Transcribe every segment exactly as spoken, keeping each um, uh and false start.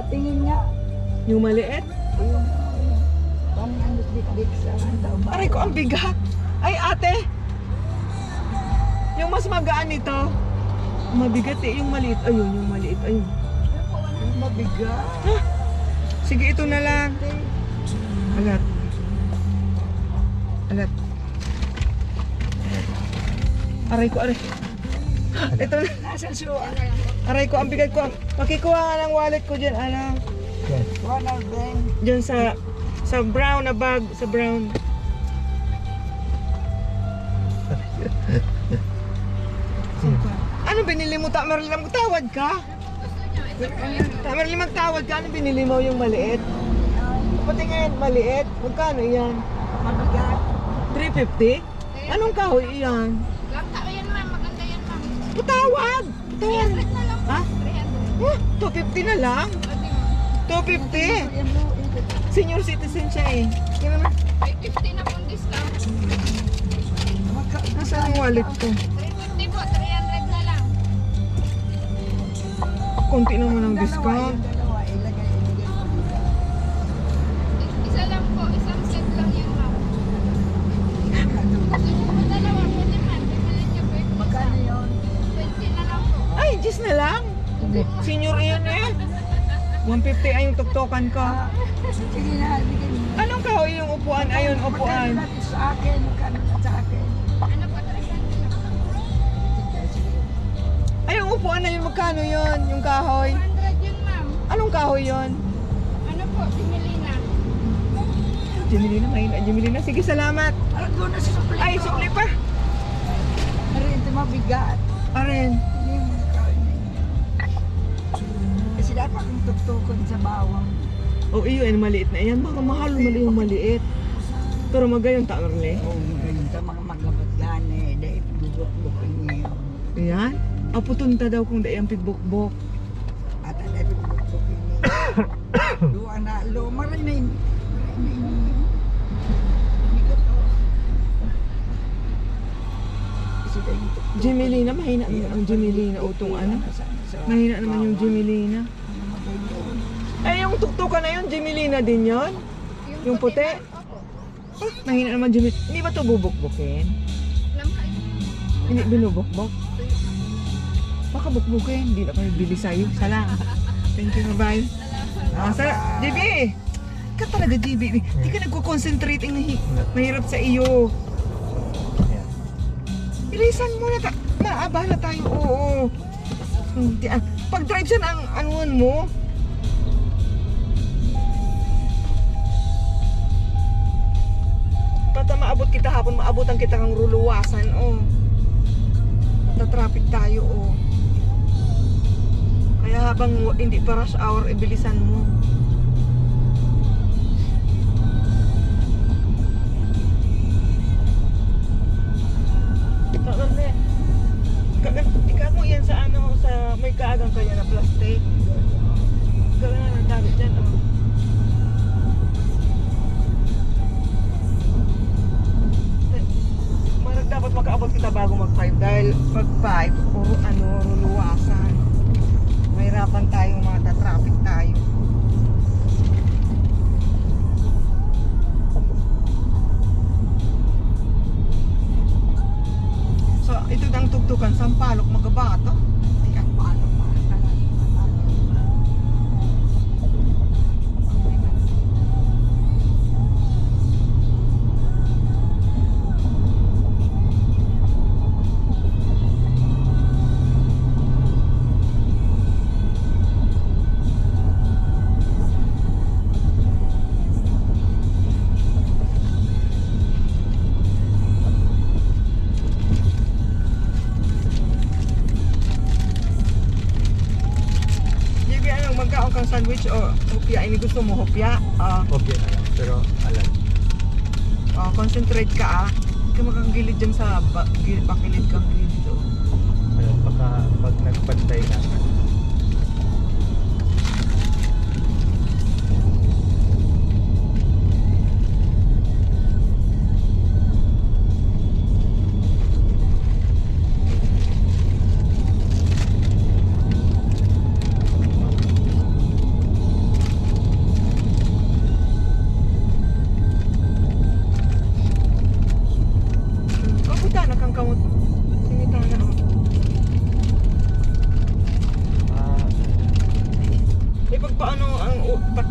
Tingin nga. Yung maliit? Yung, parang ang bitbit sa ang tao. Aray ko, ang bigat. Ay, ate! Yung mas magaan ito. Mabigat eh, yung maliit. Ayun, yung maliit. Ayun. Yung mabigat. Ha? Sige, ito na lang. Alat. Alat. Aray ko, aray. Ito na. Nasa suwa. Aray ko, ang bigat ko. Makikuha nga ng wallet ko dyan, ano? Yes. One of them. Dyan sa, sa brown na bag, sa brown. Ano binili mo, Ta Merlin? Magtawad ka? Ta Merlin, magtawad ka. Ano binili mo, yung maliit? Pati ngayon, maliit. Magkano yan? Mabigat. Three fifty? Anong kahoy iyan? Langka yan, ma'am. Maganda yan, ma'am. Patawad! Patawad! Three hundred na lang po. Ha? Three hundred. Huh? Two fifty na lang? Pati, ma'am. Two fifty? Senior citizen siya eh. Yan naman. Five fifty na pong discount. Nasaan ang wallet ko? Three fifty po, three hundred na lang. Konti naman ang discount. Dalawa, yung dalawa, ilagay, ilagay mo dito. Isa lang po, isang set lang yan, ma'am. Gusto niyo po dalawa, pwede, ma'am. Pipiliin niyo po yung isa. Magkano yun? Twenty na lang po. Ay, diyes na lang? Senior iyon eh. One fifty ay yung tuktokan ko. Ah, sige na, bigyan mo. Anong kahoy yung upuan? Ayun, upuan. Magkano natin sa akin? Magkano na sa akin? Ano po, three hundred na po. Ay, yung upuan na yun, magkano yun? Yung kahoy? Two hundred yun, ma'am. Anong kahoy yun? Ano po, Jimelina. Jimelina, mahina. Jimelina, sige, salamat. Alam ko na sa sukli Ay, ko. Sukli pa. Arin, ito mabigat. Arin. Hindi mo na kahoy na yun. Kasi dapat kung tuktukon sa bawang. O, iyo, yung maliit na yan. Baka mahal, mali yung maliit. Pero magayon ta, Orle. Oo, magayon ta, mga magabat gani. Dahil bubukbuk niyo. Ayan. Aputon ta daw kung dai ang pigbukbok. At ang dai pigbukbok ini. Duwa na, lo, maray na ini. Maray na ini. Bigat, oh. Kasi dai yung tuktok. Jimelina, mahina naman ang Jimelina o tong ano. Mahina naman yung Jimelina. Eh, yung tuktukan na yun, Jimelina din yon? Yung puti? Opo. Oh, mahina naman, Jimmy. Hindi ba 'to bubukbukin? Lamhay. Hindi binubukbok? Baka bukbukin. Hindi na kami bili sa'yo. Salamat. Thank you, bye-bye. Ah, sa, J B! Ka talaga, J B. Di ka nagko-concentrate. Ang nahi-, mahirap sa iyo. Ilisan mo na ta-, maabala tayo. Oo. Hmm, di, ah, pag-drive siya na ang anuhan mo. Basta maabot kita hapon, maabutan kita kang ruluwasan, oh. Nata-traffic tayo, oh. Kaya habang wa-, hindi pa rush hour, ibilisan mo. Kagan, kagan, ikaw mo yan sa ano, sa may kaagang kaya na plastic. Kagan na nagdagit dyan, oh. Marag dapat makaabot kita bago mag five dahil pag five, puro ano, ruluwasan. Mahirapan tayo, mata-traffic tayo. So, ito ang tuktukan, Sampaloc, Magabato. Ay, ang palo, palo, palo. J B, ano, magkaon kang sandwich o hopya? Ini gusto mo, hopya? Ah. Hopya na lang, pero alam. Oh, concentrate ka, ah. Huwag ka makagilid dyan sa ba-, gi-, pakilid kang gilid, oh. Alam, baka pag nagpantay na.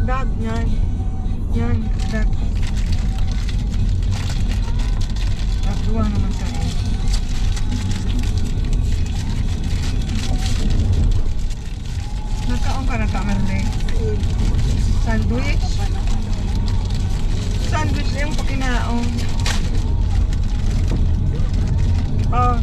Dag, yan. Yan, dag. Nagduwa naman kami. Nagkaon ka na, Kamarle? Sandwich? Sandwich lang pakinaon. Oh.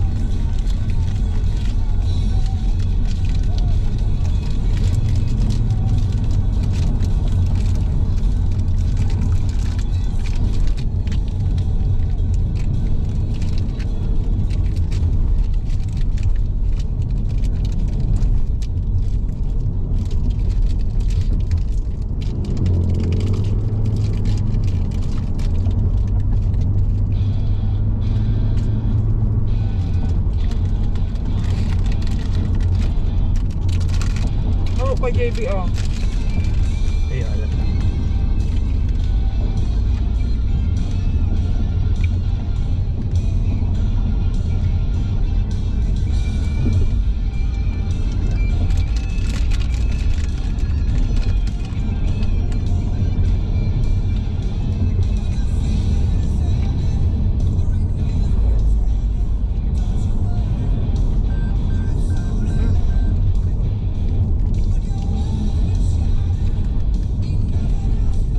Oh, kay J B, oh. Ay, alam na.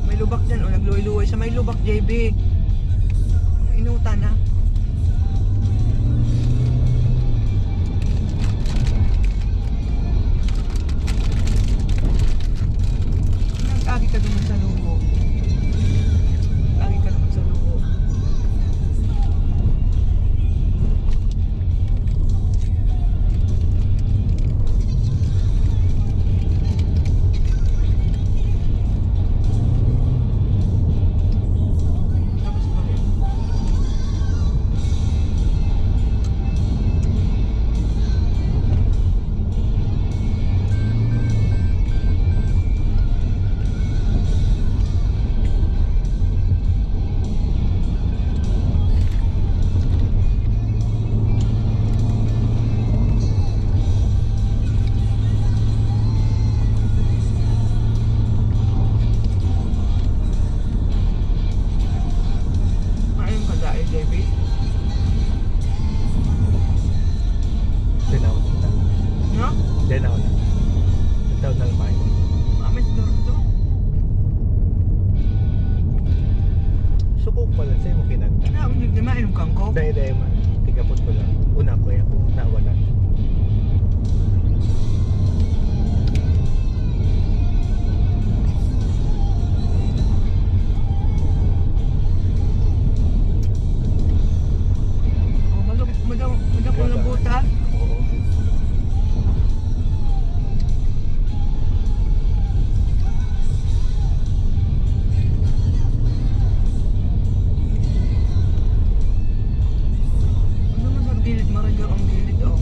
May lubak dyan, oh, nagluway-luway sa may lubak, J B. Inutan na. Nag-agi ka naman sa luho. Nag-agi ka naman sa luho. Tapos pa rin. Maayong kadae, J B. Tinaw. No? Tinaw na. Tinaw na naman. Mamis doon to. Sukog pala sa'yo mo kinanta. Kaya, hindi, hindi mainom kang Coke. Dahil, dahil man. Tigapot ko lang. Una ko yan. Kung nawalan. Oh, madam-, madam-, madam ko na buta. Oo. Ano man sa gilid, maragap ang gilid, oh.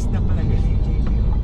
Na pala ni J J B, oh.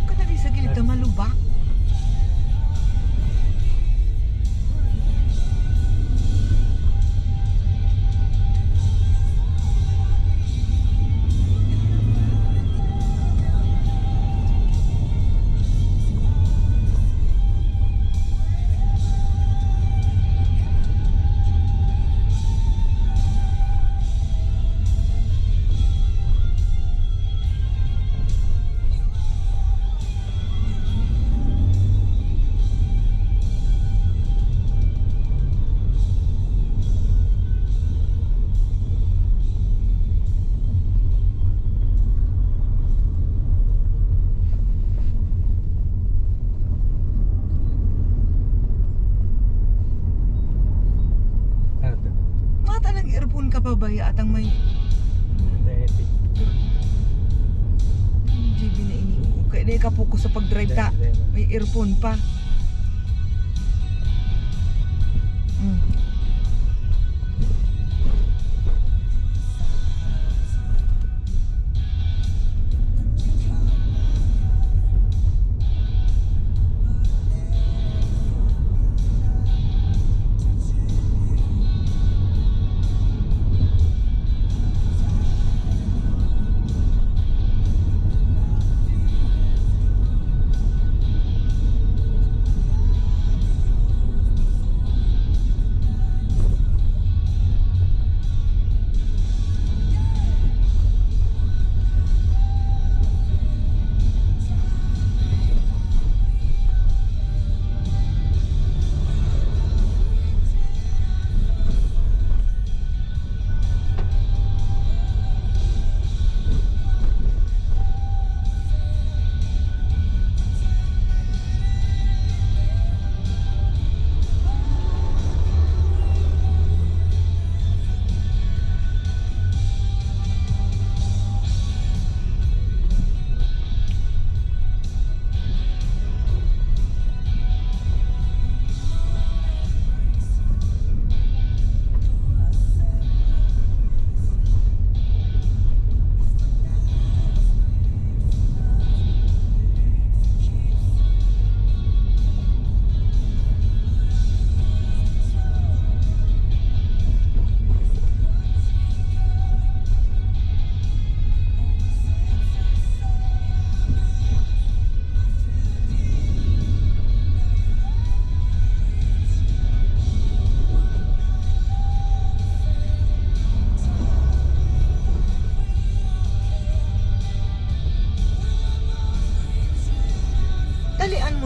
Kadali sa gilid ka, malubak. Mata nag-earphone ka pa ba? Atang may J B na ini. Kaya di ka focus sa pag-drive ta. May earphone pa. Mm.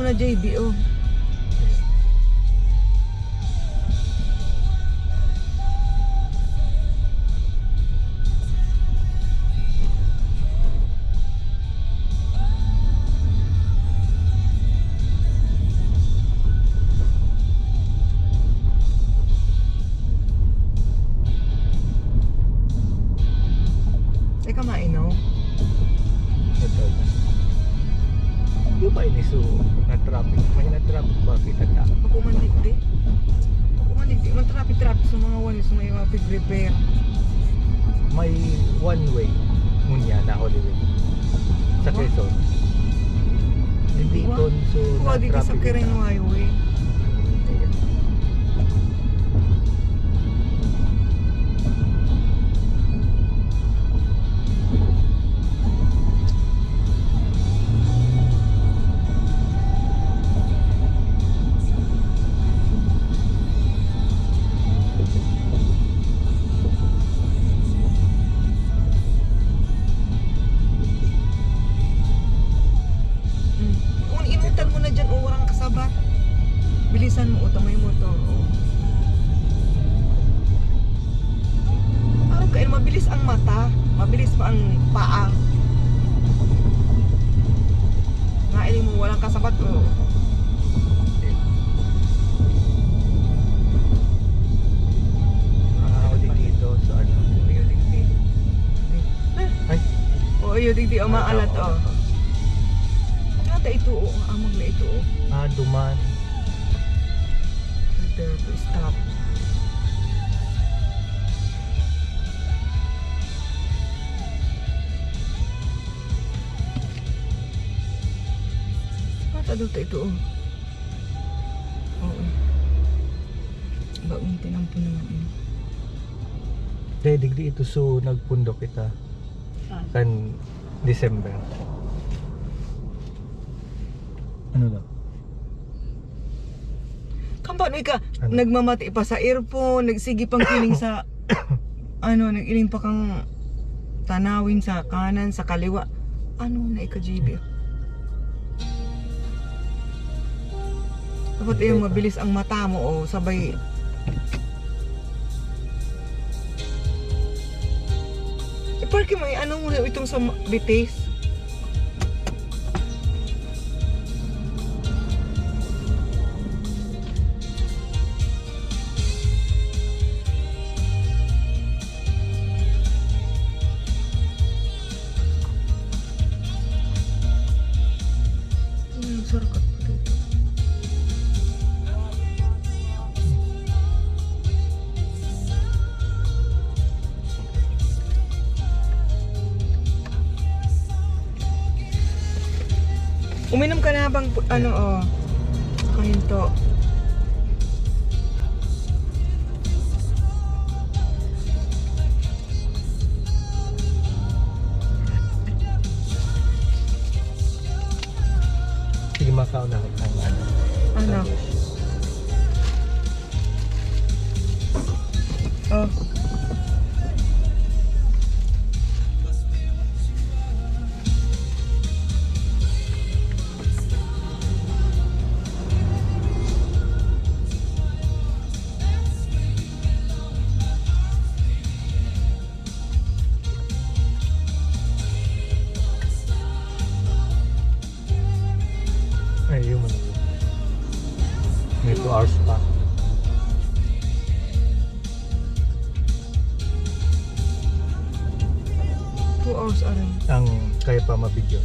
Na J B, oh. Teka, mainom. Ito. Di ba ini so na traffic? May na traffic ba kita ta? Bako man digdi. Bako man digdi. Man traffic, traffic sa mga wani, sa mga pig-repair. May one way ngunyan na Holy Week sa Quezon. Hindi. Wa? Ito so na traffic kita. Wa, dito sa Kiring Highway. Ayan. Hmm. Kung inutan mo na dyan, o, warang kasabat. Bilisan mo, uta, may motor, o. Parang kayo, mabilis ang mata, mabilis pa ang paa. Nga, ini mo, walang kasabat, o. Ah, ako din dito, so ano. Ay. O, iyo, digdi, o, maalat, o. Nata ito, o, ang amag na ito, o. Ah, duman. Prepare to stop. Mata daw ta ito, o. Oo. Ba, may tinampon naman, eh. Dahil digdi ito, so, nagpundok kita. Saan? Kan December. Ano daw? Kan paano ika, ano? Nagmamati pa sa earphone, nagsigi pang kining sa, ano, nag-iling pa kang tanawin sa kanan, sa kaliwa. Ano na ika, J B? Dapat yung mabilis ang mata mo, o, sabay. Eh, parke mo, eh, ano mo itong sa ma-, bitis? Hmm, sarkat pa dito. Uminom ka na bang, ano, o, kahinto. Sige, makaon na ako ng ano. Ano? Sandwich. O. Ay, yun man. May two hours pa. Two hours, arin. Ang kaya pa mabidyo.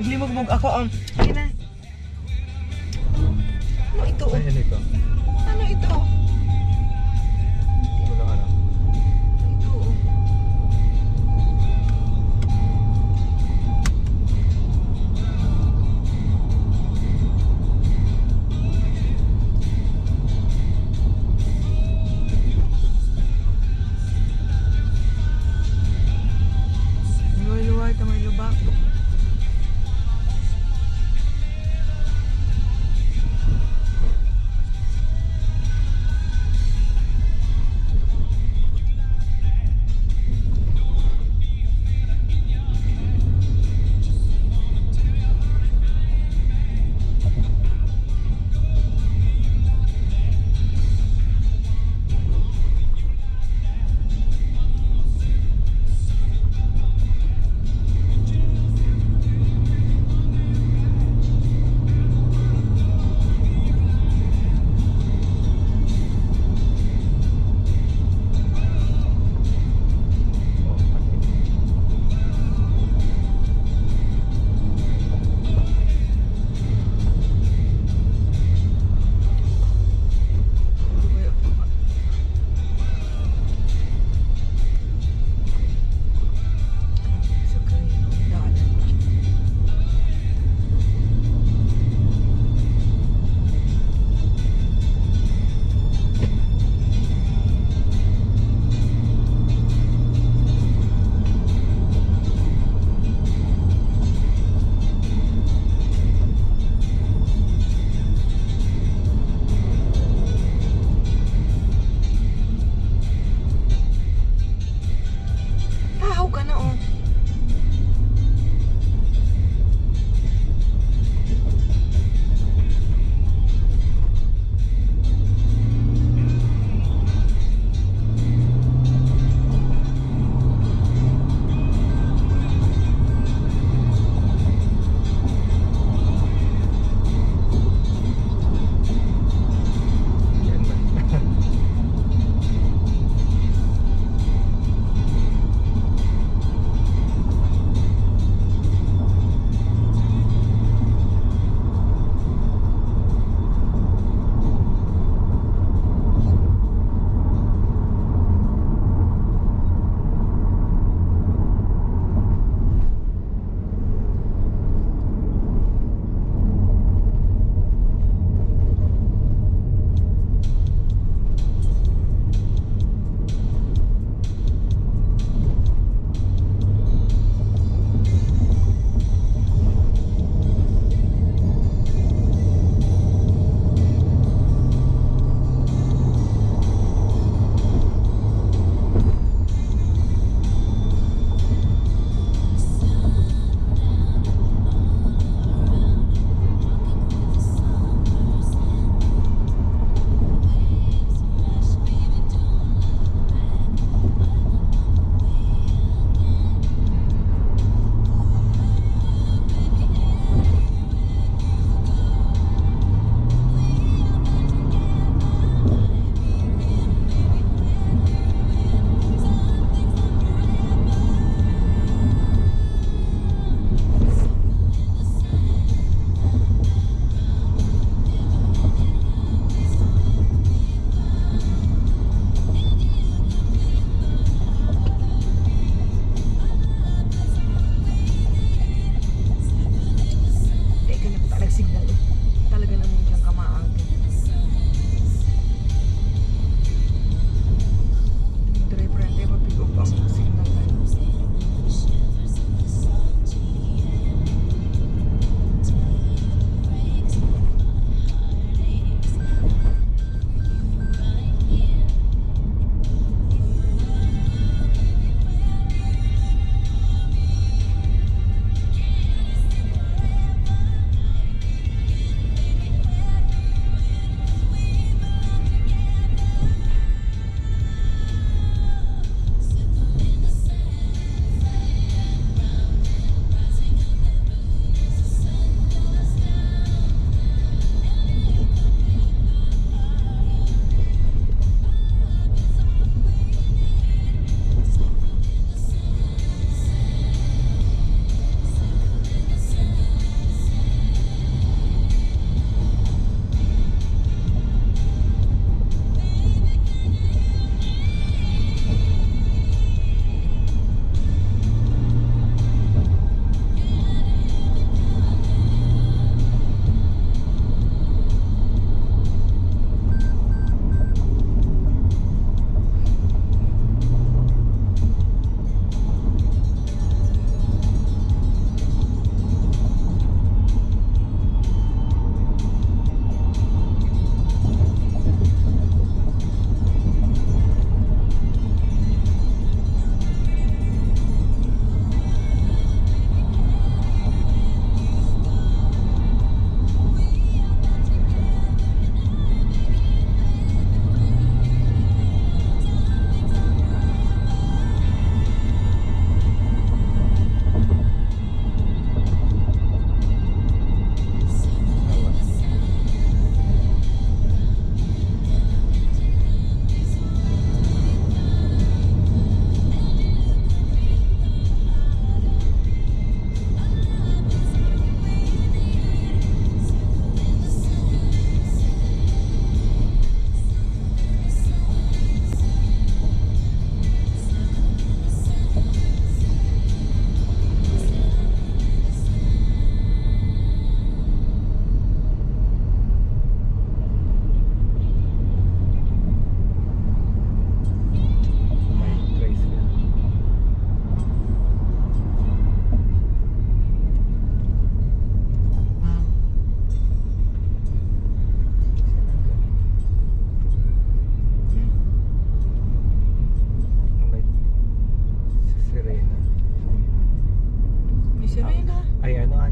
Limugmog ako, um, sige na. Ano ito? Ay, ano ito? Ano ito? Hindi ko lang alam. Ito, oh. Luway-luway ta may lubak.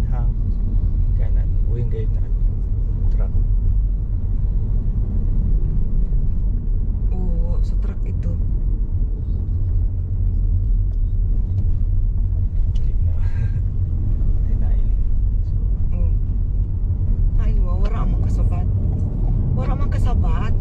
Hang kanan, uwing gayod na truck. Oo, sa truck ito. Hindi na. Hindi na iling. So, oh. Ay, wa-, wala mang kasabat. Wala mang kasabat.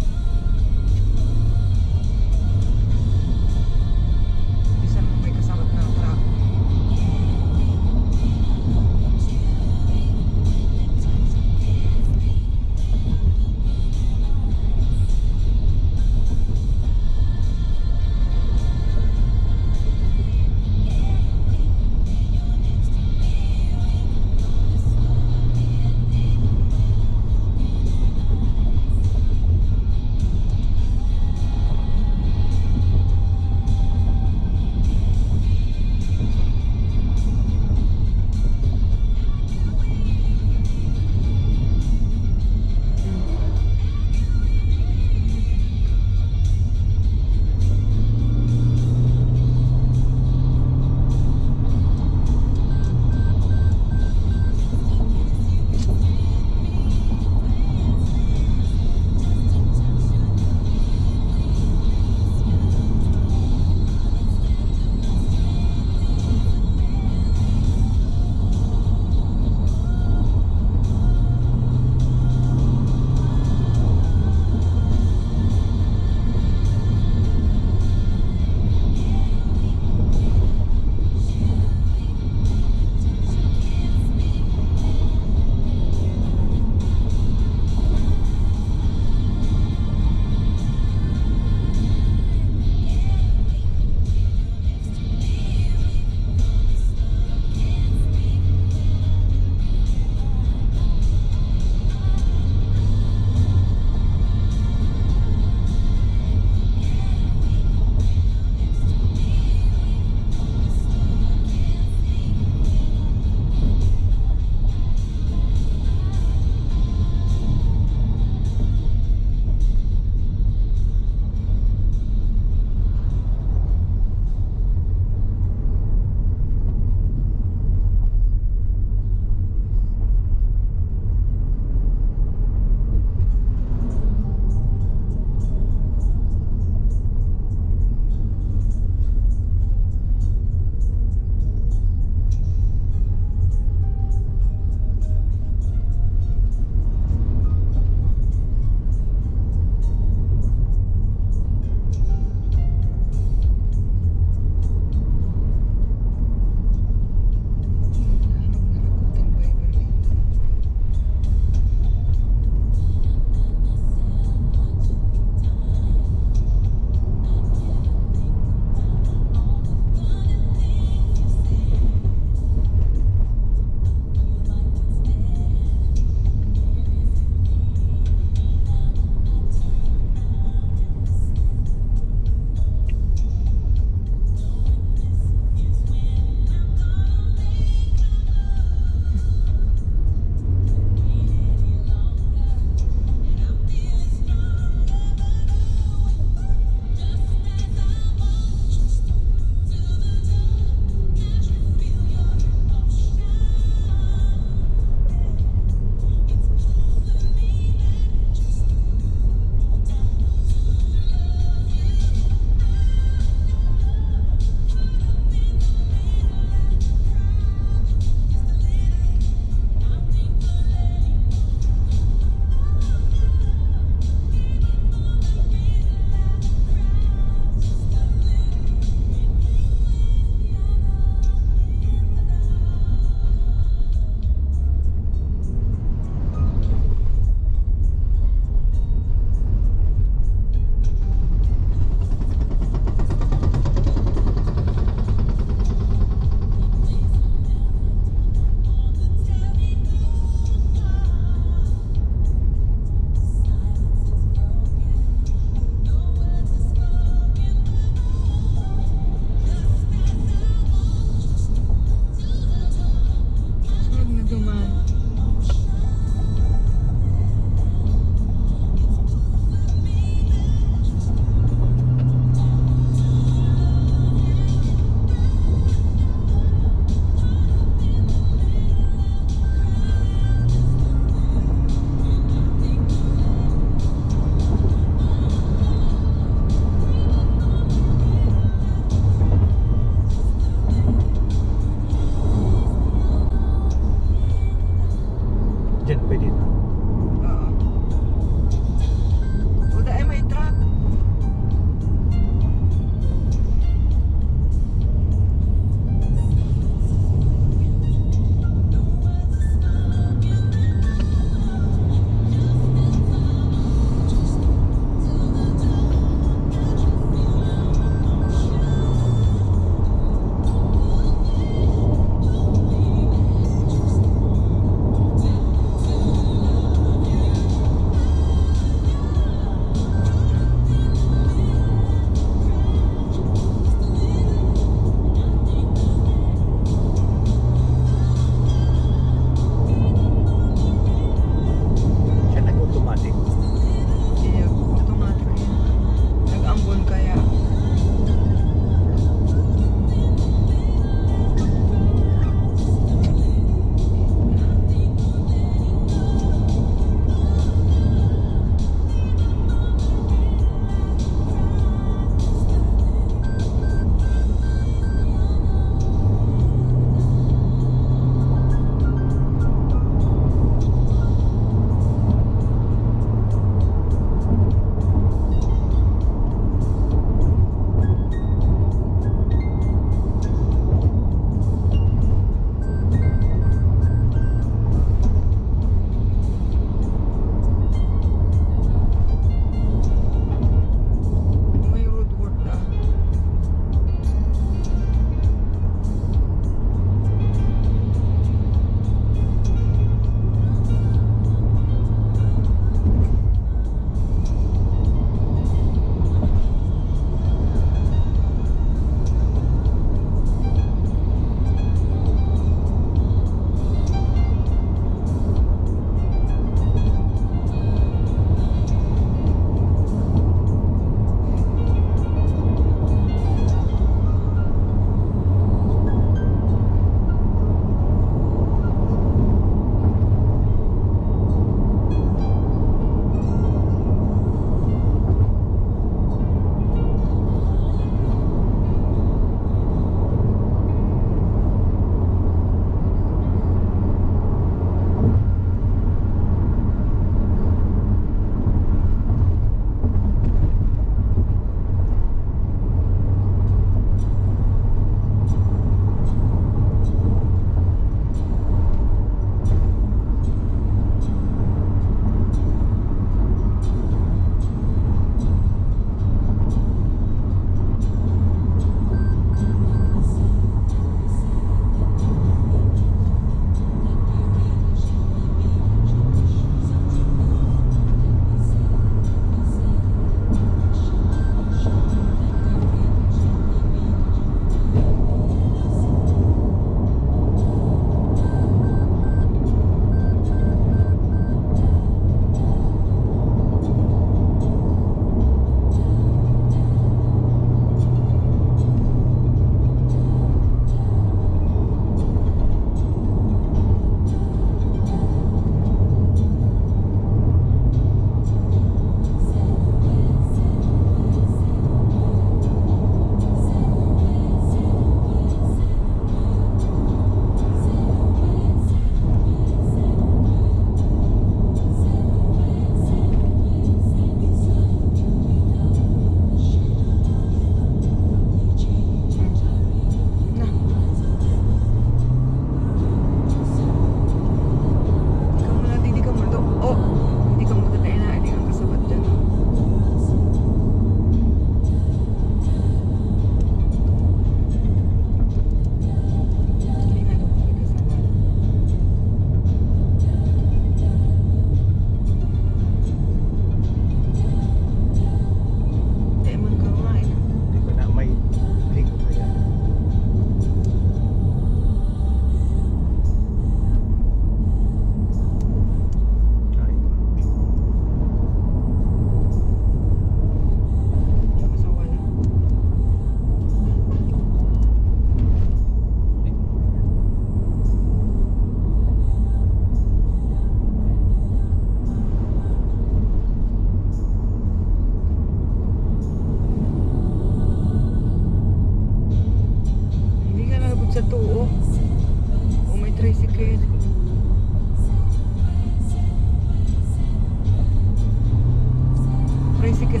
Sige.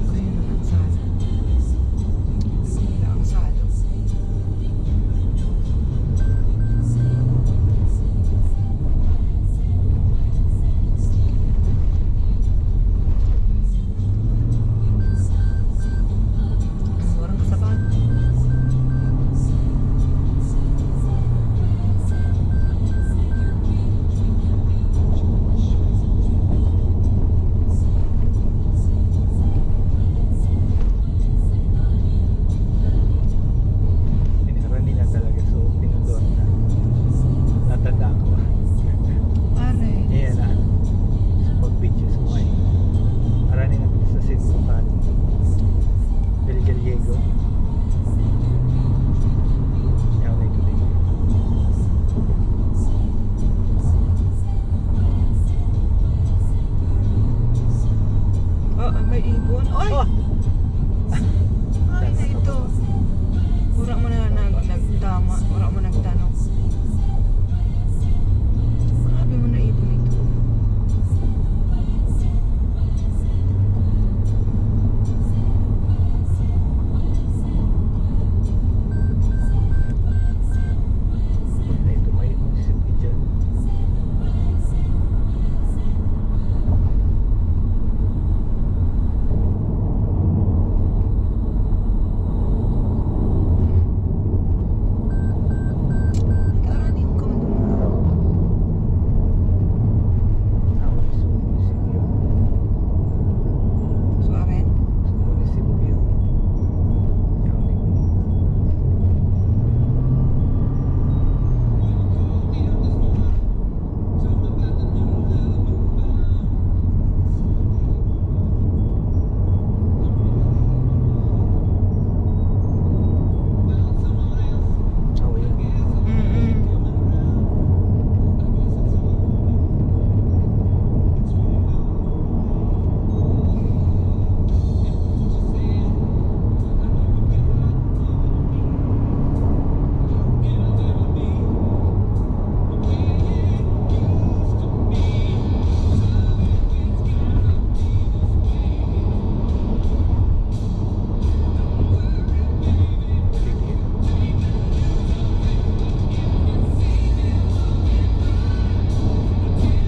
Ayun na ang sala. Ang sala. Ang murang sapat. Pinarani na talaga. So, pinundoan na. Natanda ko. Pare. Ayan na. Sa pag-video sa mga. Arani na sa Centro Cal. Del Gallego. Yaw na ito din. Oh, may ibon. Oy! Oh! Ay, na ito. Wala mo na nag-, nagtama. Wala mo nagtanong. Grabe mo na ibon ito. Ito, may sipit dyan. Karaniwan ka man duman. Sa munisipyo. Sa amin? Sa munisipyo. Yaw ni.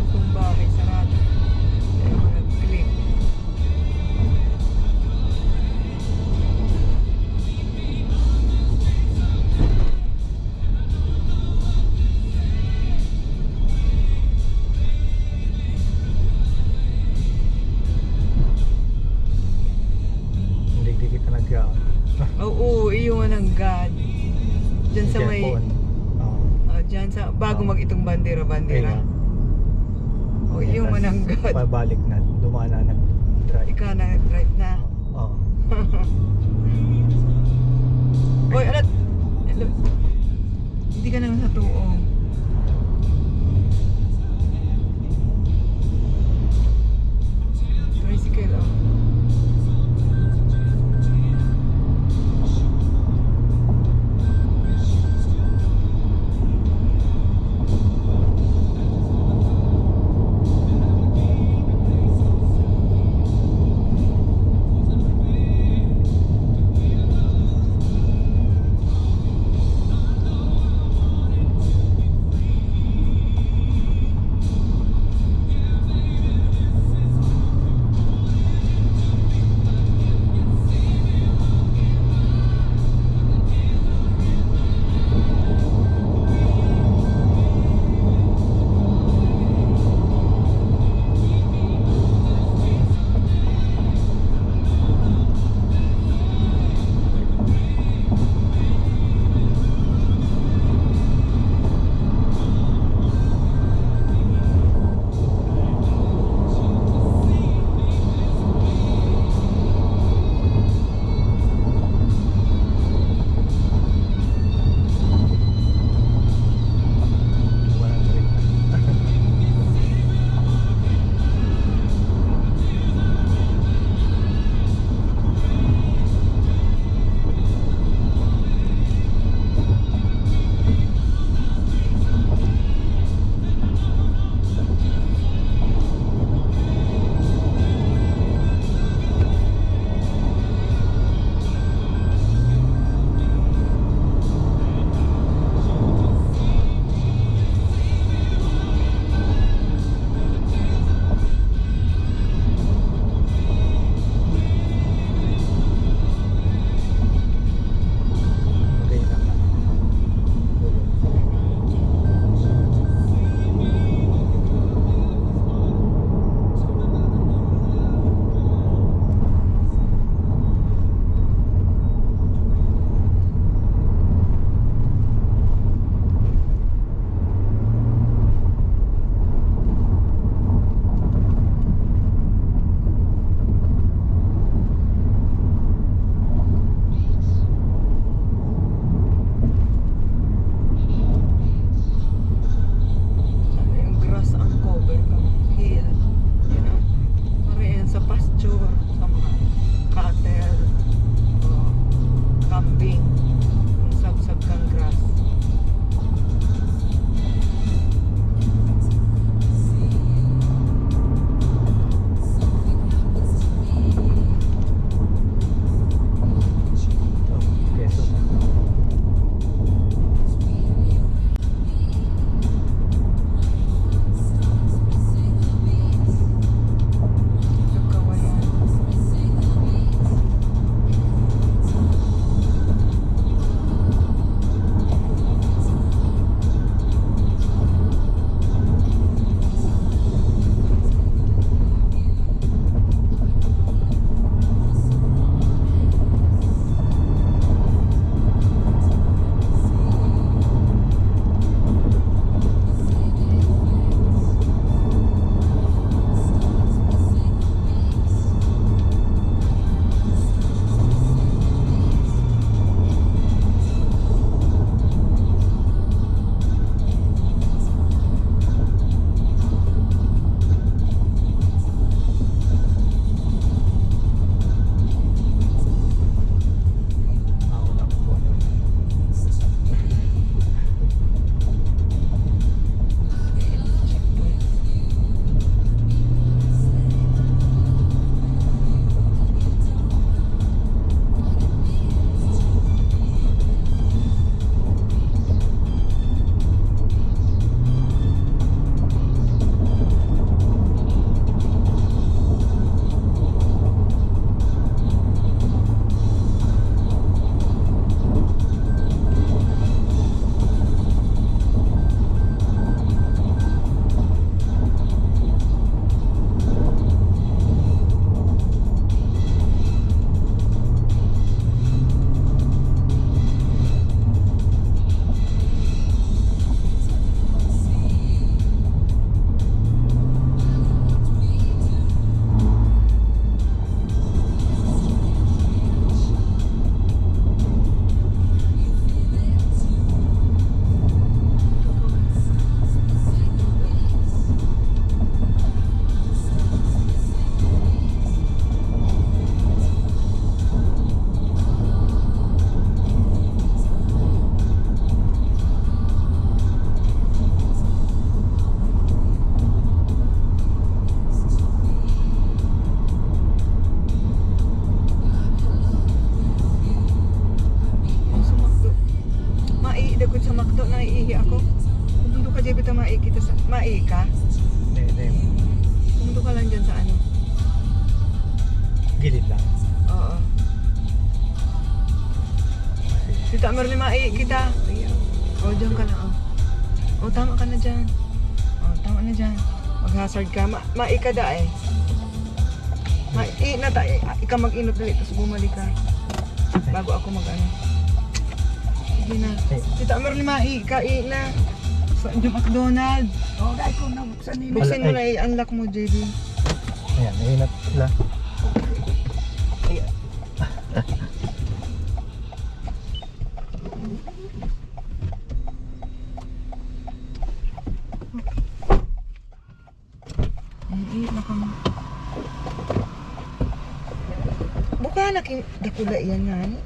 Kung ba may sarado, kaya mga click. Hindi, di kita nagkaon. Oo, iyo nga nanggad. Diyan sa may, Japon. Oo. Ah, diyan sa, bago Oo. mag-itong bandera-bandera. Ayun. Oh, iyo nga nanggad. Pabalik na, dumaan na, nag-drive. Ika na, drive na. Oo. Oy, alat. Hello. Hindi ka naman sa tuo. Tricycle, oh. Di ba ito mai kita sa, mai ka? Hindi, hindi. Pumunta ka lang dyan sa ano. Gilid lang. Oo. Tita Merly, mai kita. O, dyan ka lang, o. O, tama ka na dyan. O, tama na dyan. Mag-hazard ka. Ma mai ka da eh. Mai na ta eh. Ikaw mag-inot dali, tapos bumalik ka. Bago ako mag-ano. Sige na. Tita Merly, mai ka, i na. Sa McDonald's. O, dai ko nabuksan nila. Buksan mo na, i-unlock mo, J B. Ayan, nahinat sila. Ay, na kamo. Buka na king dakula iyan nga ni.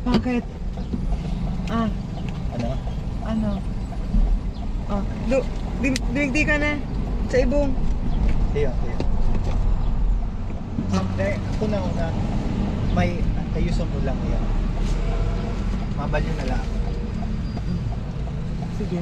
Bakit? Ah, Ano? Ano? Oh, du, di, di ka na sa ibong. Iyo, iyo. Dai, ako na una. May, ayuson mo lang yan. Mabalyo na lang. Sige.